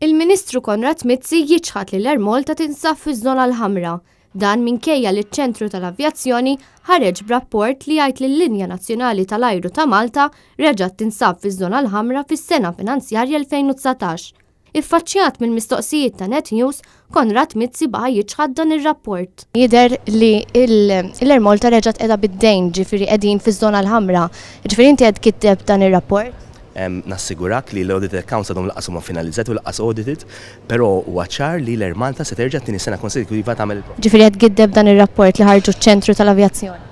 Il-Ministru Konrad Mizzi jiċħad li l-Air Malta tinsab fiż-żona l-ħamra. Dan minkejja li ċ-Ċentru tal-Avjazzjoni ħareġ b'rapport li jgħid li l-linja nazzjonali tal-ajru ta' Malta reġgħet tinsab fiż-żona l-ħamra fis-sena finanzjarja 2019. Iffaċċjat mill-mistoqsijiet ta' Net News, Konrad Mizzi baqa' jiċħad dan ir-rapport. Jidher li l-Air Malta reġgħet qiegħda bid-dejn, ġifieri qegħdin fiż-żona l-ħamra. Ġifieri inti qed tgiddeb dan ir-rapport? Nassigurak li l-audited accounts għadhom lanqas huma finalizzati u lanqas audited, però huwa ċar li l-Air Malta se terġa' t-tieni sena konsekutiva tagħmel il-profit. Ġifieri qed tgiddeb dan ir-rapport li ħarġu ċ-Ċentru tal-Avjazzjoni?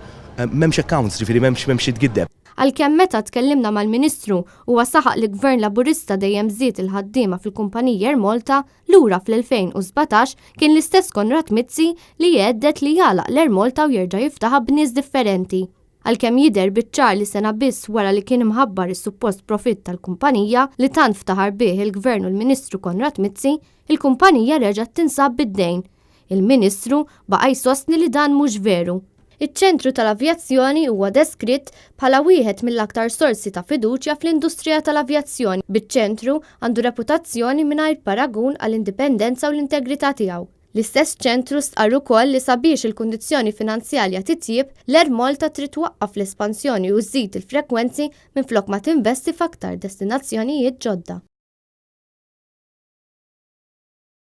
M'hemmx accounts, ġifieri m'hemmx m'hemmx xi tgiddeb. Għalkemm meta tkellimna mal-Ministru, huwa saħaq li Gvern Laburista dejjem żied il-ħaddiema fil-kumpanija Air Malta, lura fl-2017 kien l-istess Konrad Mizzi li jhedded li jagħlaq l-Air Malta u jerġa' jiftaħha b'nies differenti. Għalkemm jidher biċ-ċar li sena biss wara li kien imħabbar is-suppost profitt tal-kumpanija li tant ftaħar bih il-Gvern u l-Ministru Konrad Mizzi, il-kumpanija reġgħet tinsab bid-dejn. Il-Ministru baqa' jsostni li dan mhux veru. Iċ-Ċentru tal-Avjazzjoni huwa deskritt bħala wieħed mill-aktar sorsi ta' fiduċja fl-industrija tal-avjazzjoni biċ-ċentru għandu reputazzjoni mingħajr paragun għall-indipendenza u l-integrità tiegħu. L-istess ċentru stqarr ukoll li sabiex il-kundizzjoni finanzjarja titjieb, l-Air Malta trid twaqqaf l-espansjoni u żżid il-frekwenzi minflok ma tinvesti f'aktar destinazzjonijiet ġodda.